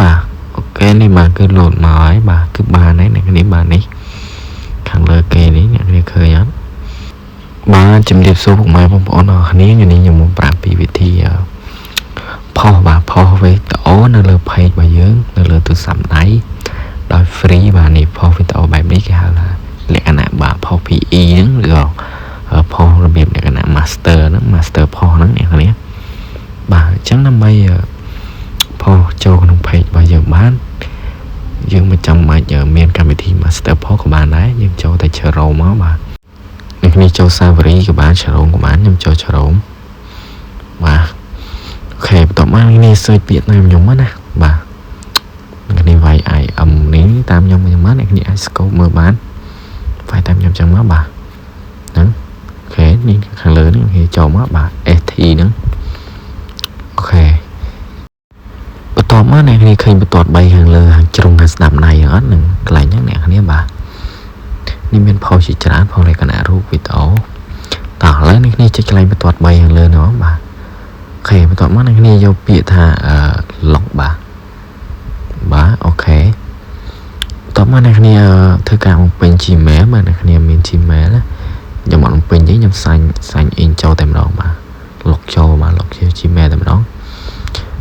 បាទ OK នេះបាទគឺលោតមកហើយបាទគឺបានហើយអ្នកគ្នាបាទនេះខាងលើគេនេះអ្នកគ្នាឃើញអត់បាទជំរាបសួរពុកម៉ែបងប្អូនអរគ្នាថ្ងៃនេះខ្ញុំមកប្រាប់ពីវិធីផុសបាទផុសវីដេអូនៅលើ page របស់យើងនៅលើទូរស័ព្ទដៃដោយ free បាទនេះផុសវីដេអូបែបនេះគេហៅថាលក្ខណៈបាទផុស PE ហ្នឹងឬក៏ផុសរបៀបលក្ខណៈ master ហ្នឹង master ផុសហ្នឹងអ្នកគ្នាបាទអញ្ចឹងដើម្បីផុសចូលក្នុង page របស់យើងបានយើងមិនចាំបាច់មានកម្មវិធី master post ក៏បានដែរយើងចូលតែ Chrome មកបាទអ្នកគ្នាចូល Safari ក៏បាន Chrome ក៏បានខ្ញុំចូល Chrome បាទ OK បន្ទាប់មកនេះ search ពាក្យតាមខ្ញុំណាបាទអ្នកគ្នាវាយ IM នេះតាមខ្ញុំខ្ញុំមកអ្នកគ្នាអាច scope មើលបានវាយតាមខ្ញុំចឹងមកបាទហ្នឹង OK នេះខាងលើនេះគេចូលមកបាទ ST ហ្នឹង OK បន្ទាប់មកអ្នកគ្នាឃើញបន្ទាត់3ខាងលើខាងជ្រុងខាងស្ដាំដៃអត់នឹងកន្លែងហ្នឹងអ្នកគ្នាបាទនេះមានផុសជាច្រើនផុសលក្ខណៈរូបវីដេអូតោះឥឡូវអ្នកគ្នាចុចកន្លែងបន្ទាត់3ខាងលើនោះបាទ OK បន្ទាប់មកអ្នកគ្នាយកពាក្យថាអឺ log បាទបាទ OK បន្ទាប់មកអ្នកគ្នាធ្វើការបំពេញ Gmail បាទអ្នកគ្នាមាន Gmail ណាខ្ញុំអត់បំពេញទេខ្ញុំ sign in ចូលតែម្ដងបាទ log ចូលបាទ log ជា Gmail តែម្ដង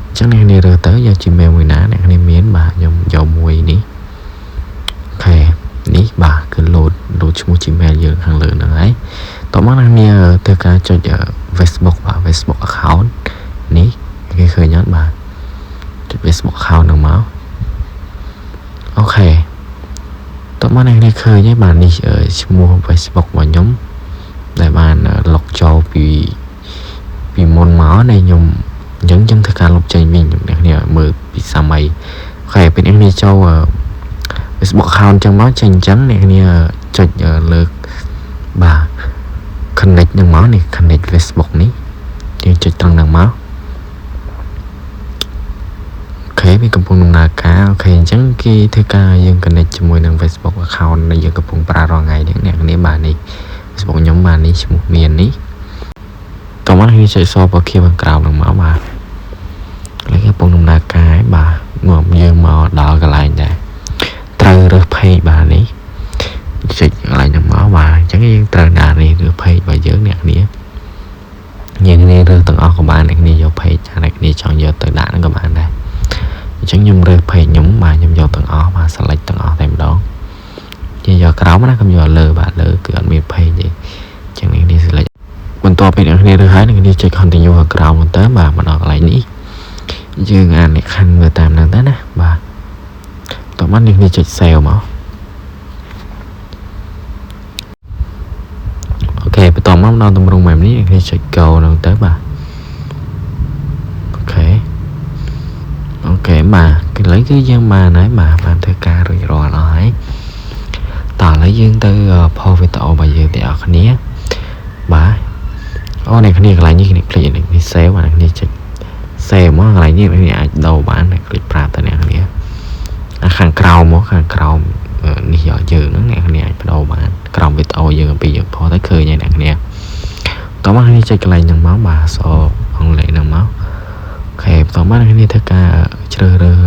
អញ្ចឹងអ្នកគ្នារើសទៅយក Gmail មួយណាអ្នកគ្នាមានបាទខ្ញុំយកមួយនេះ OK នេះបាទគឺ load load ឈ្មោះ Gmail យើងខាងលើហ្នឹងហើយតោះមកអ្នកគ្នាធ្វើការចុច Facebook បាទ Facebook account នេះគេឃើញអត់បាទចុច Facebook account ហ្នឹងមក OK តោះមកអ្នកគ្នាឃើញហើយបាទនេះឈ្មោះ Facebook របស់ខ្ញុំដែលបាន log ចូលពីពីមុនមកនេះខ្ញុំអញ្ចឹងខ្ញុំធ្វើការលុបចេញវិញអ្នកគ្នាមើលពីសម័យ OK ពេលអ្នកគ្នាចូល Facebook account ចឹងមកចេញអញ្ចឹងអ្នកគ្នាចុចលើបាទ connect នឹងមកនេះ connect Facebook នេះយើងចុចត្រង់ហ្នឹងមក OK វាកំពុងដំណើរការ OK អញ្ចឹងគេធ្វើការយើង connect ជាមួយនឹង Facebook account ដែលយើងកំពុងប្រើរាល់ថ្ងៃនេះអ្នកគ្នាបាទនេះ Facebook ខ្ញុំបាទនេះឈ្មោះមាននេះតោះមកគេចុចសពខៀវខាងក្រោមហ្នឹងមកបាទឥឡូវគេកំពុងដំណើរការហើយបាទនាំយើងមកដល់កន្លែងដែរត្រូវរើស page បាទនេះចុចកន្លែងហ្នឹងមកបាទអញ្ចឹងយើងត្រូវដាក់នេះរើស page របស់យើងអ្នកគ្នាយើងគ្នារើសទាំងអស់ក៏បានអ្នកគ្នាយក page ថាអ្នកគ្នាចង់យកទៅដាក់ហ្នឹងក៏បានដែរអញ្ចឹងខ្ញុំរើស page ខ្ញុំបាទខ្ញុំយកទាំងអស់បាទ select ទាំងអស់តែម្ដងយើងយកក្រោមណាកុំយកលើបាទលើគឺអត់មាន page ទេអញ្ចឹងអ្នកគ្នា select បន្ទាប់ពីអ្នកគ្នារើសហើយអ្នកគ្នាចុច continue ខាងក្រោមហ្នឹងទៅបាទមកដល់កន្លែងនេះយើងអានលក្ខខណ្ឌមើលតាមហ្នឹងទៅណាបាទតោះមកអ្នកគ្នាចុច save មក OK បន្តមកដល់ទម្រង់បែបនេះអ្នកគ្នាចុច go ហ្នឹងទៅបាទ OK OK បាទឥឡូវគឺយើងបានហើយបាទបានធ្វើការរួចរាល់អស់ហើយតោះឥឡូវយើងទៅផុសវីដេអូរបស់យើងទាំងអស់គ្នាបាទអូអ្នកគ្នាកន្លែងនេះគ្នា click នេះ save បាទអ្នកគ្នាចុច save មកកន្លែងនេះអ្នកគ្នាអាចដូរបានអ្នក click ប្រាប់ទៅអ្នកគ្នាអាខាងក្រោមមកខាងក្រោមនេះយកយើងហ្នឹងអ្នកគ្នាអាចបដូរបានក្រោមវីដេអូយើងអំពីយើងផុសទៅឃើញហើយអ្នកគ្នាតោះមកគ្នាចុចកន្លែងហ្នឹងមកបាទអក្សរអង់គ្លេសហ្នឹងមក OK បន្តមកអ្នកគ្នាធ្វើការជ្រើសរើស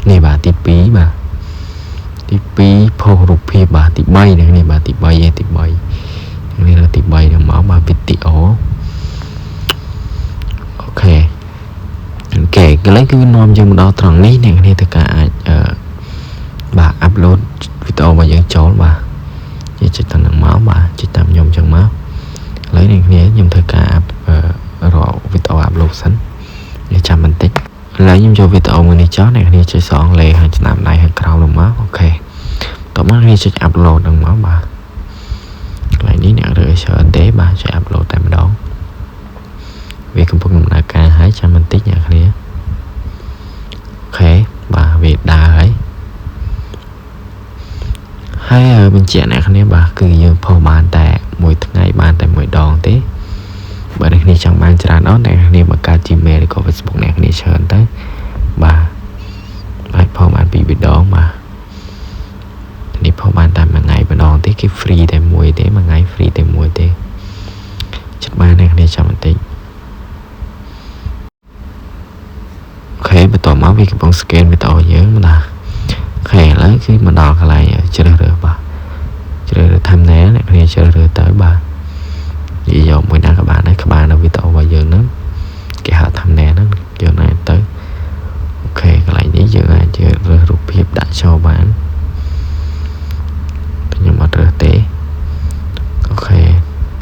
នេះបាទទី2បាទទី2ផុសរូបភាពបាទទី3អ្នកគ្នាបាទទី3ឯទី3អ្នកគ្នារើសទី3ហ្នឹងមកបាទវីដេអូ OK OK កន្លែងគឺនាំយើងមកដល់ត្រង់នេះអ្នកគ្នាធ្វើការអាចអឺបាទ upload វីដេអូរបស់យើងចូលបាទយើងចុចតាមនឹងមកបាទចុចតាមខ្ញុំចឹងមកឥឡូវអ្នកគ្នាខ្ញុំធ្វើការ up រកវីដេអូ upload សិននេះចាំបន្តិចឥឡូវខ្ញុំយកវីដេអូមួយនេះចុះអ្នកគ្នាចុចសងលេហើយស្នាមដៃខាងក្រោមនឹងមក OK តោះមកគ្នាចុច upload នឹងមកបាទកន្លែងនេះអ្នករើសច្រើនទេបាទចុច upload តែម្ដងវាកំពុងដំណើរការហើយចាំបន្តិចអ្នកគ្នា OK បាទវាដើរហើយហើយបញ្ជាក់អ្នកគ្នាបាទគឺយើងផុសបានតែមួយថ្ងៃបានតែមួយដងទេបើអ្នកគ្នាចង់បានច្រើនអត់អ្នកគ្នាបង្កើត Gmail ឬក៏ Facebook អ្នកគ្នាច្រើនទៅបាទអាចផុសបានពីរដងបាទនេះផុសបានតែមួយថ្ងៃម្ដងទេគេ free តែមួយទេមួយថ្ងៃ free តែមួយទេចិត្តបានអ្នកគ្នាចាំបន្តិច OK បន្ទាប់ មកវាកំពុង scan វីដេអូយើងបាទ OK ឥឡូវគឺមកដល់កន្លែងជ្រើសរើសបាទជ្រើសរើស thumbnail អ្នកគ្នាជ្រើសរើសទៅបាទនិយាយយកមួយណាក៏បានដែរក្បាលនៅវីដេអូរបស់យើងហ្នឹងគេហៅ thumbnail ហ្នឹងយកណាទៅ OK កន្លែងនេះយើងអាចជ្រើសរើសរូបភាពដាក់ចូលបានខ្ញុំអត់រើសទេ OK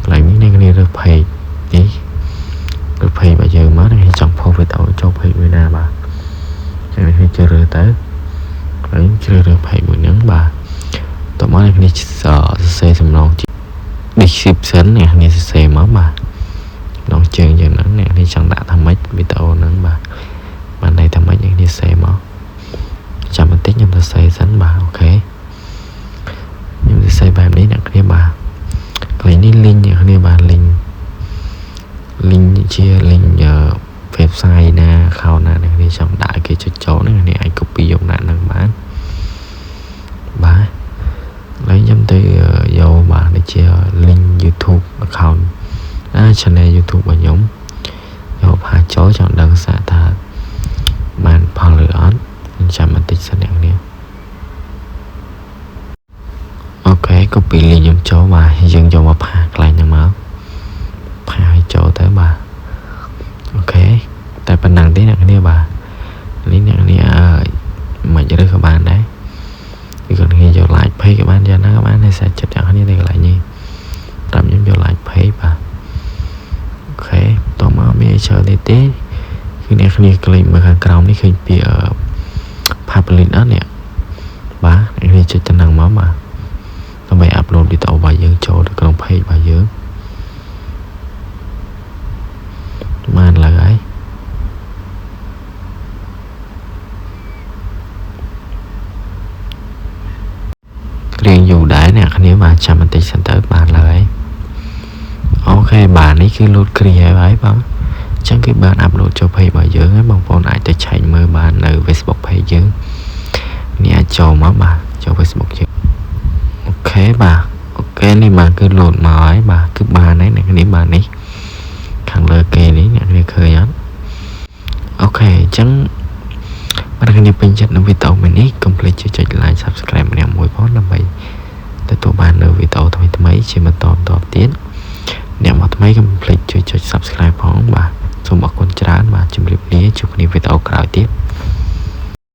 កន្លែងនេះអ្នកគ្នារើស page នេះរើស page របស់យើងមកអ្នកចង់ផុសវីដេអូចូល page មួយណាបាទចឹងអ្នកគ្នាជ្រើសរើសទៅកន្លែងជ្រើសរើស page មួយហ្នឹងបាទតោះមកអ្នកគ្នាសរសេរសំណង description អ្នកគ្នាសរសេរមកបាទក្នុងជើងយ៉ាងហ្នឹងអ្នកគ្នាចង់ដាក់ថាម៉េចវីដេអូហ្នឹងបាទបានន័យថាម៉េចអ្នកគ្នាសេមកចាំបន្តិចខ្ញុំសរសេរសិនបាទ OK ខ្ញុំសរសេរបែបនេះអ្នកគ្នាបាទកន្លែងនេះ link អ្នកគ្នាបាទ link link ជា link website ណា account ណាអ្នកគ្នាចង់ដាក់គេចុចចូលហ្នឹងអ្នកអាច copy យកដាក់ហ្នឹងបានបាទឥឡូវខ្ញុំទៅយកបាទដូចជា link YouTube account អា channel YouTube របស់ខ្ញុំយក paste ចូលចង់ដឹងសាកថាបានផលឬអត់ចាំបន្តិចសិនអ្នកគ្នា OK copy link ខ្ញុំចូលបាទយើងយកមក paste កន្លែងហ្នឹងមក paste ឲ្យចូលទៅបាទ OK តែប៉ុណ្ណឹងទេអ្នកគ្នាបាទនេះអ្នកគ្នាមិនរើសក៏បានដែរឬក៏គ្នាយក like page ក៏បានយ៉ាងណាក៏បានតែសាច់ចិត្តអ្នកគ្នានៅកន្លែងនេះតាមខ្ញុំយក like page បាទ OK តមកមានអីច្រើននេះទេគឺអ្នកគ្នាក្លេកមើលខាងក្រោមនេះឃើញពាក្យ public អត់នេះបាទអ្នកគ្នាចុចទៅនឹងមកបាទដើម្បី upload វីដេអូរបស់យើងចូលទៅក្នុង page របស់យើងបានឡើយហើយរៀងយូរដែរអ្នកគ្នាបាទចាំបន្តិចសិនទៅបានឡើយ OK បាទនេះគឺលោតគ្រីហើយហើយបងអញ្ចឹងគឺបាន upload ចូល page របស់យើងហើយបងប្អូនអាចទៅឆែកមើលបាននៅ Facebook page យើងនេះអាចចូលមកបាទចូល Facebook យើង OK បាទ OK នេះបាទគឺលោតមកហើយបាទគឺបានហើយអ្នកគ្នាបាទនេះខាងលើគេនេះអ្នកគ្នាឃើញអត់ OK អញ្ចឹងបាទអ្នកគ្នាពេញចិត្តនៅវីដេអូមួយនេះកុំភ្លេចចុច like subscribe ម្នាក់មួយផងដើម្បីទទួលបាននៅវីដេអូថ្មីៗជាបន្តបន្តទៀតអ្នកមកថ្មីកុំភ្លេចជួយចុច subscribe ផងបាទសូមអរគុណច្រើនបាទជម្រាបលាជួបគ្នាវីដេអូក្រោយទៀត។